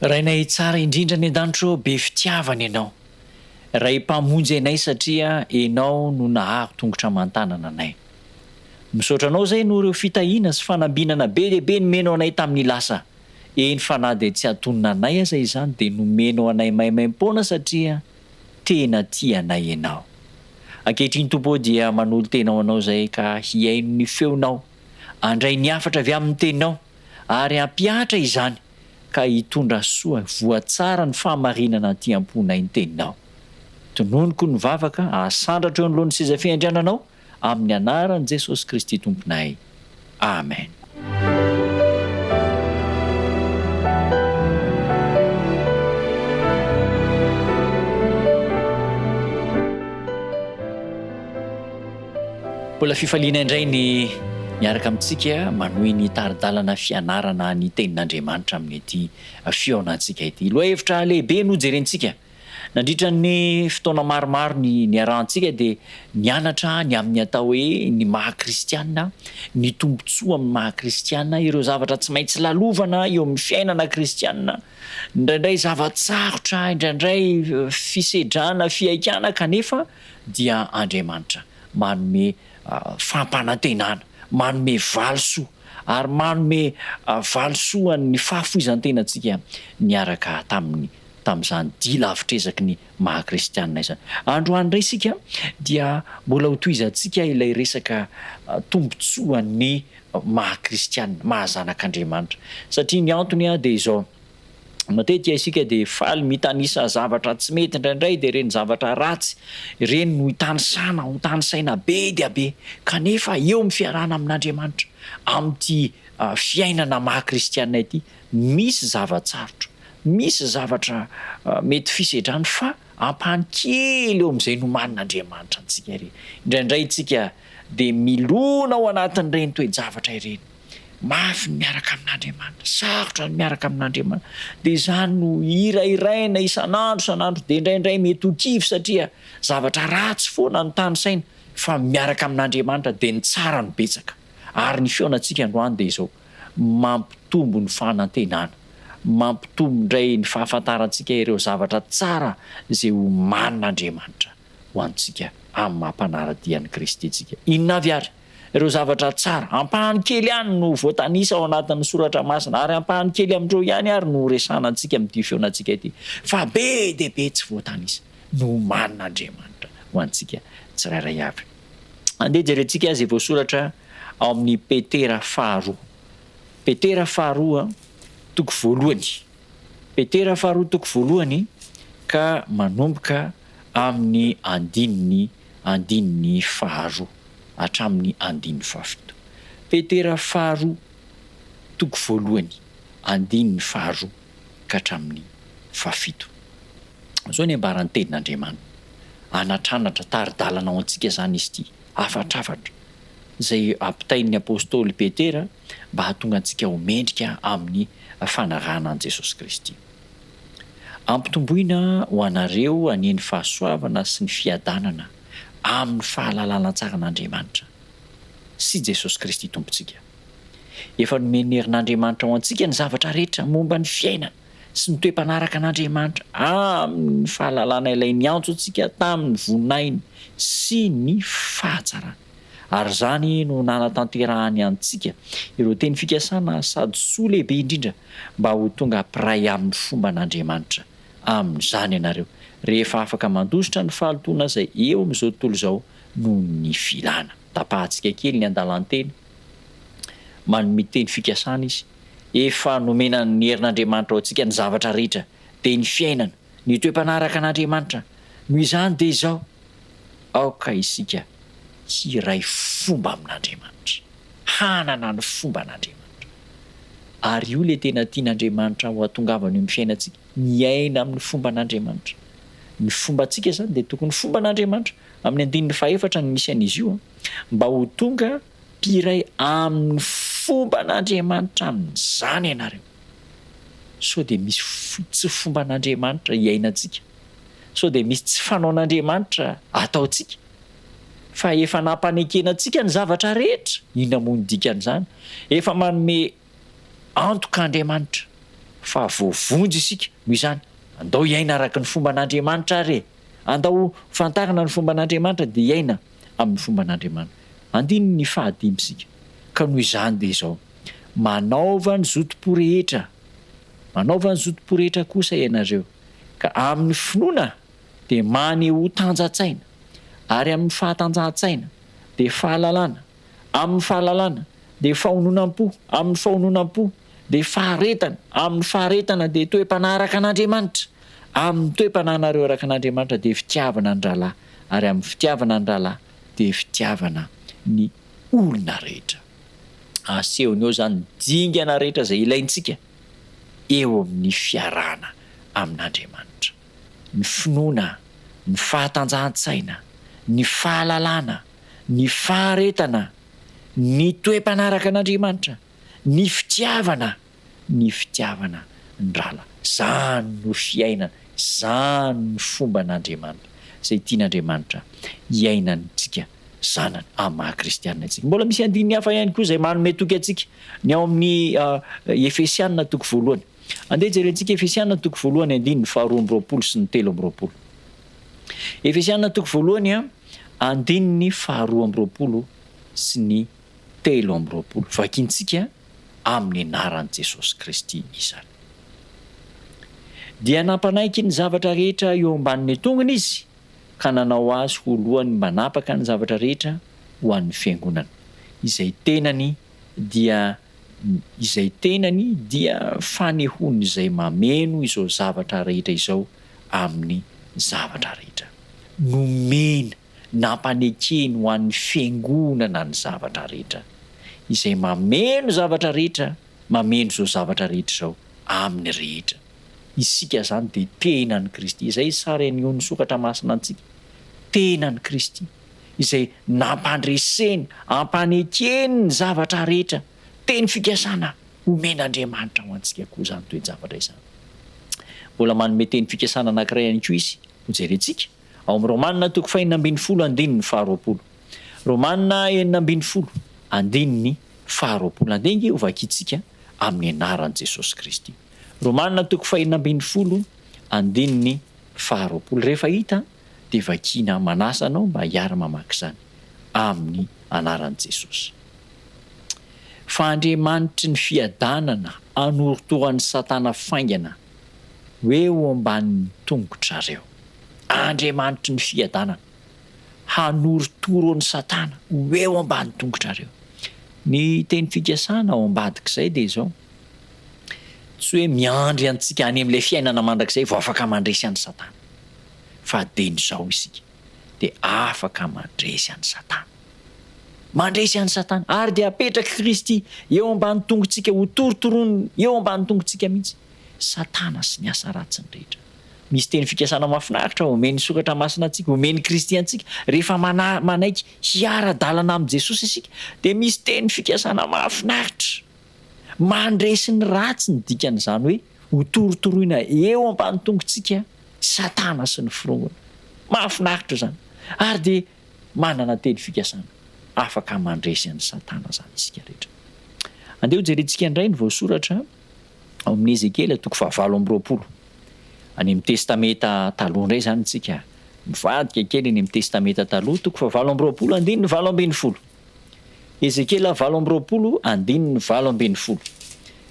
Rainay tsara indrindra any an-danitra ô, be fitiavana Ianao. Ray Mpamonjy anay satria Ianao no naharo tongotra aman-tanana anay. Misaotra Anao izay noho ireo fitahiana sy fanambinana be dia be nomenao anay tamin'ny lasa. Eny fa na dia tsy antonona anay aza izany dia nomenao anay maimaim-poana satria tena tia anay Ianao. Ankehitriny Tompo ô dia manolo-tena ho Anao izahay ka hihaino ny feonao, handray ny hafatra avy amin'ny Teninao ary hampihatra izany ka hitondra soa voa tsara ny fahamarinana aty am-ponay ny Teninao. Tononiko ny vavaka asandratra eo anoloan'ny seza fiandriananao amin'ny anaran'i Jesosy Kristy Tomponay. Amen. Mbola fifaliana indray ny miaraka amintsika manohy ny tari-dalana fianarana ny Tenin'Andriamanitra amin'ity fihaonantsika ity. Lohahevitra lehibe no jerentsika. Nandritra ny fotoana maromaro ny niarahantsika dia nianatra ny amin'ny atao hoe ny maha kristiana, ny tombontsoa amin'ny maha kristiana, ireo zavatra tsy maintsy lalovana eo amin'ny fiainana kristiana, indraindray zava-tsarotra, indraindray fisedrana, fihaikana kanefa dia Andriamanitra manome fampanantenana, manome valisoa ary manome valisoan'ny fahafoizan-tenantsika niaraka taminy tamin'izany dia lavitr'ezaky ny maha kristianina izany. Androany indray isika dia mbola ho tohizantsika ilay resaka tombontsoan'ny maha kristianina, maha zanak'Andriamanitra. Satria ny antony dia izao, matetika isika dia faly mitanisa zavatra tsy mety indraindray dia ireny zavatra ratsy ireny no itanisana, ho tanisaina be dia be, kanefa eo amin'ny fiarahana amin'Andriamanitra, amin'ity fiainana maha kristianina ity, Misy zava-tsarotra, misy zavatra mety fisedrany fa ampahany kely eo amin'izay nomanin'Andriamanitra antsika ireny. Indraindray isika dia milona ao anatin'ireny toe-javatra ireny. Mafy ny miaraka amin'Andriamanitra, sarotra ny miaraka amin'Andriamanitra. Dia izany no hirahiraina isan'andro isan'andro, dia indraindray mety ho kivy satria zavatra ratsy foana no tanisaina, fa miaraka amin'Andriamanitra dia ny tsara no betsaka. Ary ny fihaonantsika androany dia izao. mampitombo ny fanantenana, mampitombo indray ny fahafantarantsika ireo zavatra tsara izay omanin'Andriamanitra ho antsika amin'ny maha mpanara-dia an'i Kristy antsika. Inona avy àry ireo zavatra tsara? Ampahany kely ihany no voatanisa ao anatin'ny Soratra Masina, ary ampahany kely amin'ireo ihany àry no horesahana antsika amin'ity fihaonantsika ity, fa be dia be tsy voatanisa no omanin'Andriamanitra ho antsika tsirairay avy. Andeha jerentsika izay voasoratra ao amin'ny Petera faharoa. Petera faharoa toko voalohany. Petera faharoa toko voalohany ka manomboka amin'ny andininy andininy faharoa hatramin'ny andininy fahafito. Petera faharoa toko voalohany andininy faharoa ka hatramin'ny fahafito. Izao ny ambaran'ny Tenin'Andriamanitra. Anatranatra, tari-dalana ho antsika izany izy ity. Hafatrafatra izay ampitain'ny apostoly Petera mba hahatonga antsika ho mendrika amin'ny fanarahana an'i Jesosy Kristy. Ampitomboina ho anareo anie ny fahasoavana sy ny fiadanana amin'ny fahalalana tsara an'Andriamanitra sy Jesosy Kristy Tompontsika. Efa nomen'ny herin'Andriamanitra ho antsika ny zavatra rehetra momba ny fiainana sy ny toe-panaraka an'Andriamanitra amin'ny fahalalana ilay niantso antsika tamin'ny voninahiny sy ny fahatsarany. Ary izany no nanatanterahany antsika ireo teny fikasana sady soa lehibe indrindra mba ho tonga mpiray amin'ny fomban'Andriamanitra amin'izany ianareo rehefa afaka mandositra ny fahalotoana izay eo amin'izao tontolo izao noho ny filana. Tapahantsika kely ny andalan-teny manome teny fikasana izy. Efa nomena ny herin'Andriamanitra ho antsika ny zavatra rehetra, dia ny fiainana, ny toe-panaraka an'Andriamanitra. Noho izany dia izao, aoka isika hiray fomba amin'Andriamanitra, hanana ny fomban'Andriamanitra. Ary io ilay tena tian'Andriamanitra ho hatongavana eo amin'ny fiainantsika, miaina amin'ny fomban'Andriamanitra. Ny fombantsika izany dia tokony fomban'Andriamanitra. Amin'ny andininy fahefatra no misy an'izy io, mba ho tonga mpiray amin'ny fomban'Andriamanitra amin'izany ianareo. Sao dia misy tsy fomban'Andriamanitra iainantsika? Sao dia misy tsy fanaon'Andriamanitra ataontsika? Fa efa nampanekena antsika ny zavatra rehetra. Inona moa no dikan'izany? Efa manome antoka Andriamanitra. fa voavonjy isika, noho izany, andao hiaina araka ny fomban'Andriamanitra ary e! Andao ho fantarina ny fomban'Andriamanitra dia hiaina amin'ny fomban'Andriamanitra. Andininy fahadimy isika, ka noho izany dia izao, Manaova ny zotom-po rehetra, manaova ny zotom-po rehetra kosa ianareo, ka amin'ny finoana dia manehoa tanjan-tsaina, ary amin'ny fahatanjahan-tsaina dia fahalalana, amin'ny fahalalana dia fahononam-po, amin'ny fahononam-po dia faharetana, amin'ny faharetana dia toe-panahy araka an'Andriamanitra, amin'ny toe-panahinareo araka an'Andriamanitra dia fitiavana ny rahalahy, ary amin'ny fitiavana ny rahalahy dia fitiavana ny olona rehetra. Asehony eo izany ny dingana rehetra izay ilaintsika eo amin'ny fiarahana amin'Andriamanitra. Ny finoana, ny fahatanjahan-tsaina, ny fahalalana, ny faharetana, ny toe-panaraka an'Andriamanitra, ny fitiavana, ny fitiavana ny rahalahy. Izany no fiainana, izany no fomban'Andriamanitra, izay tian'Andriamanitra hiainantsika zanany amin'ny maha kristianina antsika. Mbola misy andininy hafa ihany koa izay manome toky antsika, ny ao amin'ny Efesiana toko voalohany. Andeha jerentsika Efesiana toko voalohany andininy faharoa amby roapolo sy ny 23. Efesiana toko voalohany andininy faharoa amby roapolo sy ny 23. Vakintsika amin'ny anaran'i Jesosy Kristy izany. Dia nampanaiky ny zavatra rehetra eo ambanin'ny tongony izy ka nanao azy ho lohany mpanapaka ny zavatra rehetra ho an'ny fiangonana, izay tenany dia izay tenany dia fanehoan'izay mameno izao zavatra rehetra izao amin'ny zavatra rehetra. Nomena, nampanekeny ho an'ny fiangonana ny zavatra rehetra. Izay mameno zavatra rehetra, mameno izao zavatra rehetra izao amin'ny rehetra. Isika izany dia tenan'i Kristy. Izay sary anehoan'ny Soratra Masina antsika. Tenan'i Kristy, izay nampandreseny, ampanekeny ny zavatra rehetra. Teny fikasana omen'Andriamanitra ho antsika koa izany toe-javatra izany. Mbola manome teny fikasana anankiray ihany koa izy, hojerentsika, ao amin'ny Romana toko fahenina ambin'ny folo andininy faharoapolo. Romana 16 andininy faharoapolo. Andeha ange hovakintsika amin'ny anaran'i Jesosy Kristy. Romana toko fahenina ambin'ny folo andininy faharoapolo. Rehefa hita dia vakiana manasa anao mba hiara-mamaky izany amin'ny anaran'i Jesosy. Fa Andriamanitry ny fiadanana hanorotoro an'i Satana faingana ho eo ambanin'ny tongotrareo. Andriamanitry ny fiadanana hanorotoro an'i Satana ho eo ambany tongotrareo. Ny teny fikasana ao ambadik'izay dia izao, tsy hoe miandry antsika any amin'ilay fiainana mandrakizay vao afaka mandresy an'i Satana, fa dieny izao isika dia afaka mandresy an'i Satana. Mandresy an'i Satana, ary dia apetrak'i Kristy eo ambany tongotsika, ho torotoroiny eo ambany tongotsika mihitsy, Satana sy ny asa ratsiny rehetra. Misy teny fikasana mahafinaritra omen'ny Soratra Masina antsika, omen'i Kristy antsika. Rehefa manaiky hiara-dalana amin'i Jesosy isika, dia misy teny fikasana mahafinaritra. Mandresy ny ratsy ny dikan'izany hoe hotorotoroina eo ambany tongotsika Satana sy ny forongony. Mahafinaritra izany. Ary dia manana teny fikasana afaka mandresy an'i Satana izany isika rehetra. Andeha hojerentsika indray ny voasoratra ao amin'ny Ezekiela toko fahavalo amby roapolo. Any amin'ny Testamenta Taloha indray izany isika. Mivadika kely any amin'ny Testamenta Taloha, toko fahavalo amby roapolo, andininy 18. Ezekiela 28, andininy 18.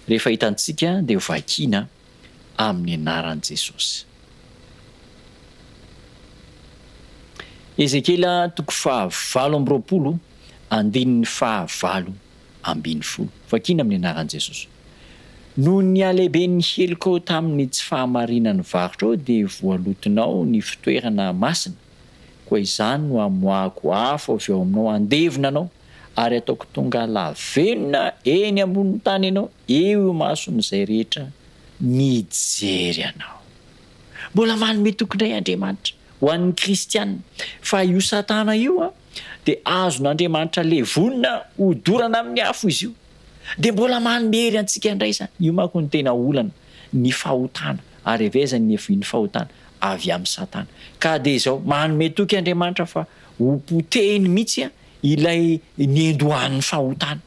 Rehefa hitantsika dia hovakiana amin'ny anaran'i Jesosy. Ezekiela toko fahavalo amby roapolo, andininy fahavalo 18. Vakiana amin'ny anaran'i Jesosy. Noho ny halehiben'ny helokao tamin'ny tsy fahamarinan'ny varotrao dia voalotonao ny fitoerana masina, koa izany no hamoahako afo avy ao aminao handevona anao, ary hataoko tonga lavenona eny ambonin'ny tany ianao eo imason'izay rehetra mijery anao. Mbola manome toky indray Andriamanitra ho an'ny kristiana fa io Satana io dia azon'Andriamanitra levonina hodorana amin'ny afo izy io. Dia mbola manome hery antsika indray izany. Io manko no tena olana, ny fahotana. Ary avy aiza ny niavian'ny fahotana? Avy amin'i Satana. Ka dia izao, manome toky Andriamanitra fa ho potehiny mihitsy ilay niandohan'ny fahotana.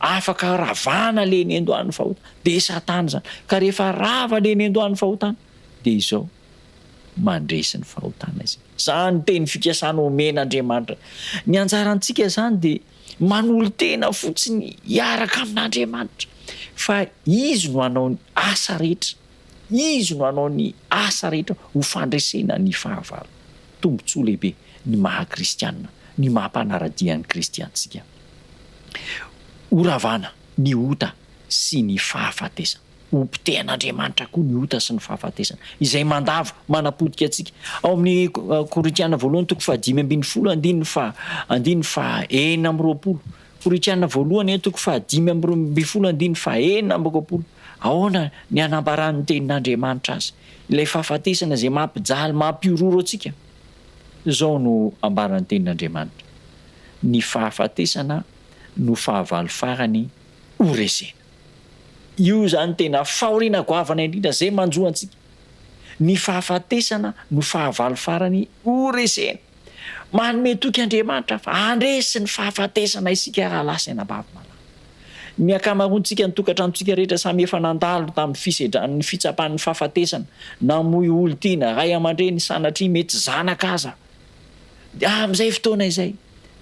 Afaka ravana le nendoan'ny fahotana. Dia Satana izany. Ka rehefa rava le nendoan'ny fahotana, dia izao, mandresy ny fahotana isika. Izany teny fikasana omen'Andriamanitra. Ny anjarantsika izany dia manolo-tena fotsiny hiaraka amin'Andriamanitra. Fa Izy no hanao ny asa rehetra. Izy no hanao ny asa rehetra ho fandresena ny fahavalo. Tombontsoa lehibe ny maha kristiana, ny maha mpanara-dia an'i Kristy antsika. Horavana ny ota sy ny fahafatesana. Hopotehan'Andriamanitra koa ny ota sy ny fahafatesana, izay mandavo, manapotika antsika. Ao amin'ny Korintiana voalohany toko fahadimy ambin'ny folo andininy faha andininy faha 26. Korintiana voalohany toko faha-15 andininy faha-26. Ahoana ny hanambaran'ny Tenin'Andriamanitra azy, ilay fahafatesana izay mampijaly, mampihorohoro antsika? Izao no ambaran'ny Tenin'Andriamanitra, Ny fahafatesana no fahavalo farany horesena. Io izany tena fahoriana goavana indrindra izay manjo antsika. Ny fahafatesana no fahavalo farany horesena. Manome toky Andriamanitra fa handresy ny fahafatesana isika rahalahy sy anabavy malala. Ny ankamaroantsika ny tokantranontsika rehetra samy efa nandalo tamin'ny fisedran'ny fitsapan'ny fahafatesana, namoy olon-tiana, ray aman-dreny, sanatria mety zanaka aza. Dia amin'izay fotoana izay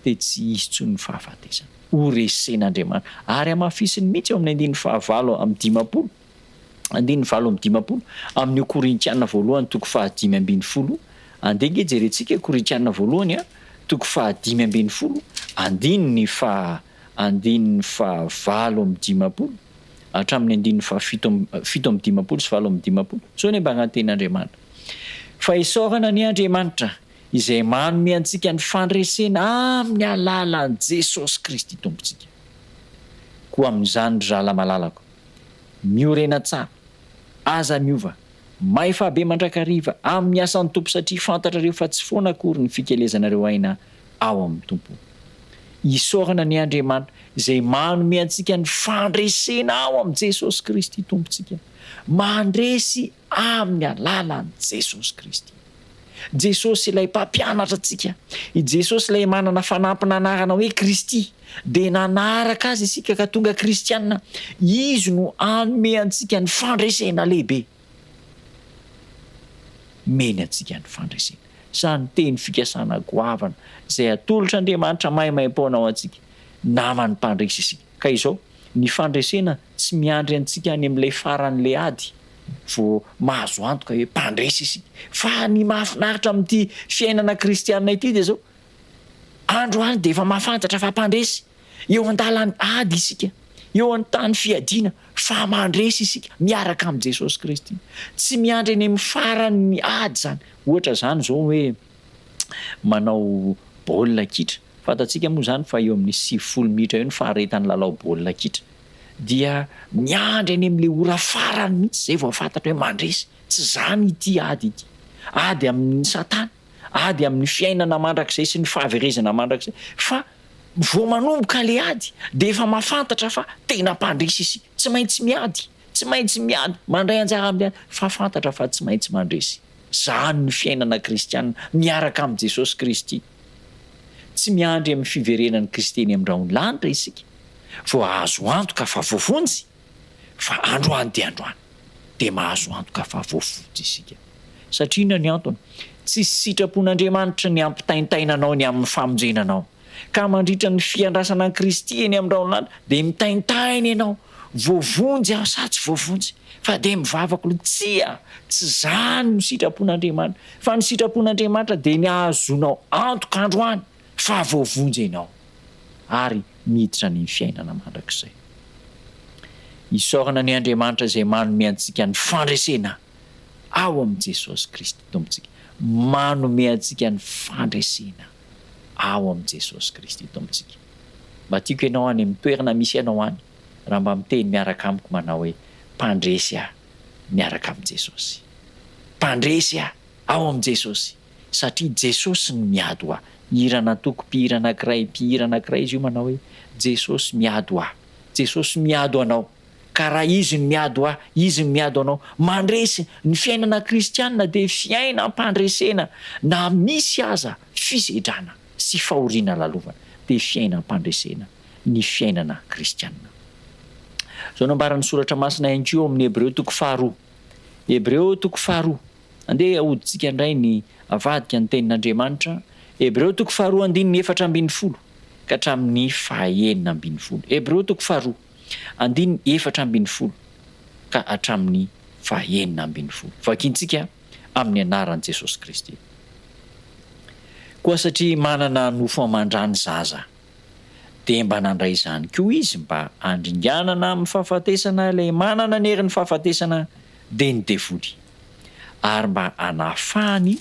dia tsy hisy intsony ny fahafatesana. Horesen'Andriamanitra. Ary hamafisiny mihitsy eo amin'ny andininy fahavalo amby dimampolo. andininy 58 amin'io Korintiana voalohany toko faha-15, andeha ange jerentsika Korintiana voalohany a, toko faha-15, andininy faha andininy faha-58 hatramin'ny andininy faha-fito 57 sy 58, sao anie mba ananten'Andriamanitra. Fa isaorana anie Andriamanitra izay manome antsika ny fandresena amin'ny alalan'i Jesosy Kristy Tompontsika. Koa amin'izany ry zala malalako, Miorena tsara, aza miova, mahefa be mandrakariva amin'ny asan'ny Tompo satria fantatrareo fa tsy foana akory ny fikelezanareo aina ao amin'ny Tompo. Isaorana anie Andriamanitra izay manome antsika ny fandresena ao amin'i Jesosy Kristy Tompontsika. Mandresy amin'ny alalan'i Jesosy Kristy. Jesosy ilay Mpampianatra antsika, i Jesosy ilay manana fanampin'anarana hoe Kristy, dia nanaraka Azy isika ka tonga kristiana. Izy no hanome antsika ny fandresena lehibe. Omeny antsika ny fandresena. Izany teny fikasana goavana izay atolotr'Andriamanitra maimaim-poana ho antsika. Naman'ny mpandresy isika. Ka izao, ny fandresena tsy miandry antsika any amin'ilay faran'ilay ady vao mahazo antoka hoe mpandresy isika. Fa ny mahafinaritra amin'ity fiainana kristiana ity dia izao, androany dia efa mahafantatra fa mpandresy. Eo an-dalan'ny ady isika, eo an-tany fiadiana fa mandresy isika miaraka amin'i Jesosy Kristy. Tsy miandry any amin'ny faran'ny ady izany. Ohatra izany izao hoe manao baolina kitra. Fantatsika moa izany fa eo amin'ny 90 minitra eo ny faharetan'ny lalao baolina kitra. Dia miandry any amin'ilay ora farany mihitsy izay vao fantatra hoe mandresy. Tsy izany ity ady ity. Ady amin'ny satana, ady amin'ny fiainana mandrakizay sy ny fahaverezana mandrakizay. Fa vao manomboka ilay ady dia efa mahafantatra fa tena mpandresy isika. Tsy maintsy miady, tsy maintsy miady, mandray anjara amin'ny ady fa fantatra fa tsy maintsy mandresy. Izany ny fiainana kristiana miaraka amin'i Jesosy Kristy. Tsy miandry amin'ny fiverenan'i Kristy eny amin'ny rahon'ny lanitra isika vao hahazo antoka fa voavonjy, fa androany dia androany dia mahazo antoka fa voavonjy isika. Satria inona ny antony? Tsy sitrapon'Andriamanitra ny hampitaintaina anao ny amin'ny famonjena anao. Ka mandritra ny fiandrasana an'i Kristy eny amin'ny rahon'ny lanitra dia mitaintaina ianao, voavonjy aho sa tsy voavonjy? Fa dia mivavaka aloha, tsia, tsy izany no sitrapon'Andriamanitra, fa ny sitrapon'Andriamanitra dia ny hahazoanao antoka androany fa voavonjy ianao ary miditra any amin'ny fiainana mandrakizay. Isaorana anie Andriamanitra izay manome antsika ny fandresena ao amin'i Jesosy Kristy Tompontsika. Manome antsika ny fandresena ao amin'i Jesosy Kristy Tompontsika. Mba tiako ianao any amin'ny toerana misy anao any raha mba miteny miaraka amiko manao hoe, Mpandresy aho miaraka amin'i Jesosy. Mpandresy aho ao amin'i Jesosy satria Jesosy no miady ho ahy. Hiran'antoko mpihira anankiray, mpihira anankiray izy io manao hoe, Jesosy miady ho ahy. Jesosy miady ho anao. Ka raha Izy no miady ho ahy, Izy no miady ho anao. Mandresy. Ny fiainana kristiana dia fiainam-pandresena na misy aza fisedrana sy fahoriana lalovana dia fiainam-pandresena. ny fiainana kristianina. Izao no ambaran'ny Soratra Masina ihany koa ao amin'ny Hebreo toko faharoa. Hebreo toko faharoa. Andeha haodintsika indray ny avadika ny Tenin'Andriamanitra. Hebreo toko faharoa andininy 14 ka hatramin'ny faha-16. Hebreo toko faharoa andininy 14 ka hatramin'ny faha-16. Vakintsika amin'ny anaran'i Jesosy Kristy. Koa satria manana nofo aman-dra ny zaza, dia mba nandray izany koa izy mba handringanana amin'ny fahafatesana ilay manana ny herin'ny fahafatesana, dia ny devoly, ary mba hanafahany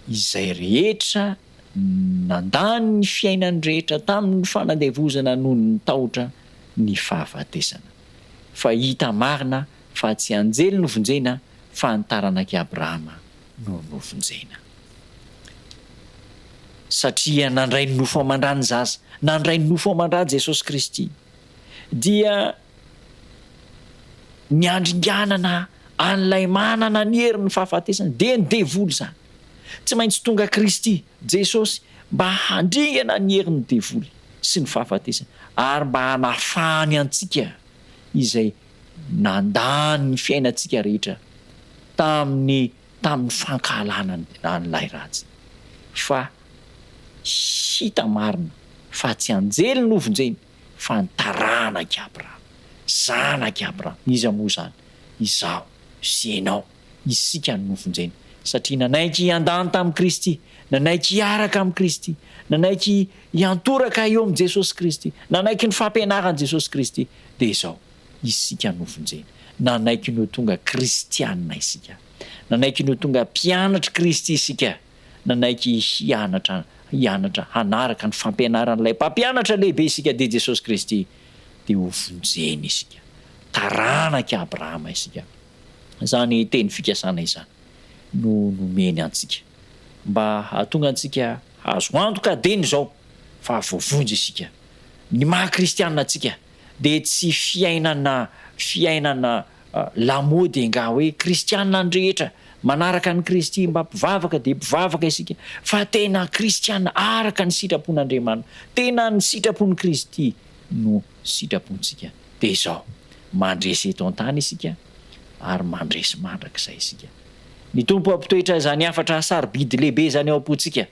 izay rehetra nandany ny fiainany rehetra tamin'ny fanandevozana noho ny tahotra ny fahafatesana. Fa hita marina fa tsy anjely novonjena fa ny taranak'i Abrahama no novonjena. Satria nandray ny nofo aman-dra ny zaza, nandray ny nofo aman-dra Jesosy Kristy, dia ny handringanana an'ilay manana ny herin'ny fahafatesana, dia ny devoly izany. Tsy maintsy tonga Kristy, Jesosy, mba handringana ny herin'ny devoly sy ny fahafatesana, ary mba hanafahany antsika izay nandany ny fiainantsika rehetra tamin'ny tamin'ny fankahalana an'ilay ratsy. Fa hita marina fa tsy anjely no vonjeny fa ny taranak'i Abrahama. Zanak'i Abrahama. Iza moa izany? Izaho sy ianao. Isika no novonjena. Satria nanaiky hiandany tamin'i Kristy, nanaiky hiaraka amin'i Kristy, nanaiky hiantoraka eo amin'i Jesosy Kristy, nanaiky ny fampianaran'i Jesosy Kristy, dia izao, isika novonjena. Nanaiky ny ho tonga kristiana isika. Nanaiky ny ho tonga mpianatr'i Kristy isika. Nanaiky hianatra, hianatra hanaraka ny fampianaran'ilay Mpampianatra lehibe isika, dia Jesosy Kristy, dia hovonjena isika. Taranak'i Abrahama isika. Izany teny fikasana izany no nomeny antsika, mba hahatonga antsika hahazo antoka dieny izao fa voavonjy isika. Ny maha kristiana antsika dia tsy fiainana fiainana lamaody angaha hoe kristiana ny rehetra, manaraka an'i Kristy mba mpivavaka dia mpivavaka isika, fa tena kristiana araka ny sitrapon'Andriamanitra, tena ny sitrapon'i Kristy no sitrapontsika. Dia izao, mandresy eto an-tany isika ary mandresy mandrakizay isika. Ny Tompo hampitoetra izany hafatra sarobidy lehibe izany ao am-pontsika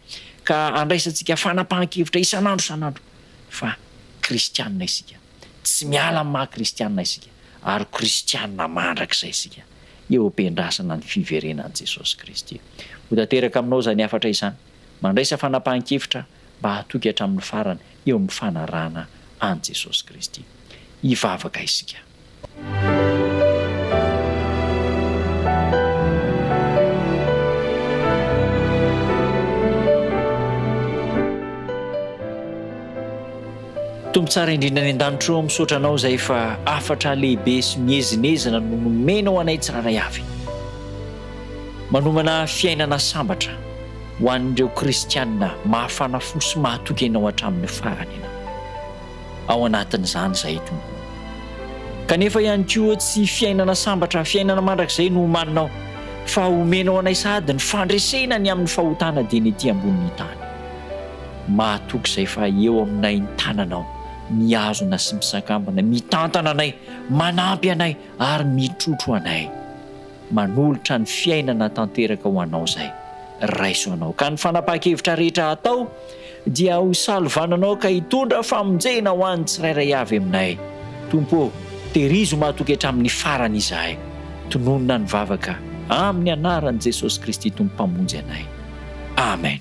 ka handraisantsika fanapahan-kevitra isan'andro isan'andro fa kristiana isika. Tsy miala amin'ny maha kristiana isika ary kristiana mandrakizay isika eo am-piandrasana ny fiverenan'i Jesosy Kristy. Ho tanteraka aminao izany hafatra izany. Mandraisa fanapahan-kevitra mba hatoky hatramin'ny farany eo amin'ny fanarahana an'i Jesosy Kristy. Hivavaka isika. Tompo tsara indrindra any an-danitra ô, misaotra Anao izay fa hafatra lehibe sy miezinezina no nomenao anay tsirairay avy. Manomana fiainana sambatra ho an'ireo kristiana mahafana fo sy mahatoky Anao hatramin'ny farany Ianao. Ao anatin'izany izahay Tompo. Kanefa ihany koa tsy fiainana sambatra, fiainana mandrakizay no omaninao, fa omenao anay sahady ny fandresena ny amin'ny fahotana dieny ety ambonin'ny tany. Mahatoky izay fa eo aminay ny tananao, mihazona sy misakambina, mitantana anay, manampy anay ary mitrotro anay. Manolotra ny fiainana tanteraka ho anao izay. Raiso anao. Ka ny fanapahan-kevitra rehetra atao dia ho salovananao ka hitondra famonjena ho an'ny tsirairay avy aminay. Tompo ô, tehirizo mahatoky hatramin'ny farany izahay. Tononina ny vavaka amin'ny anaran'i Jesosy Kristy Tompo Mpamonjy anay. Amen.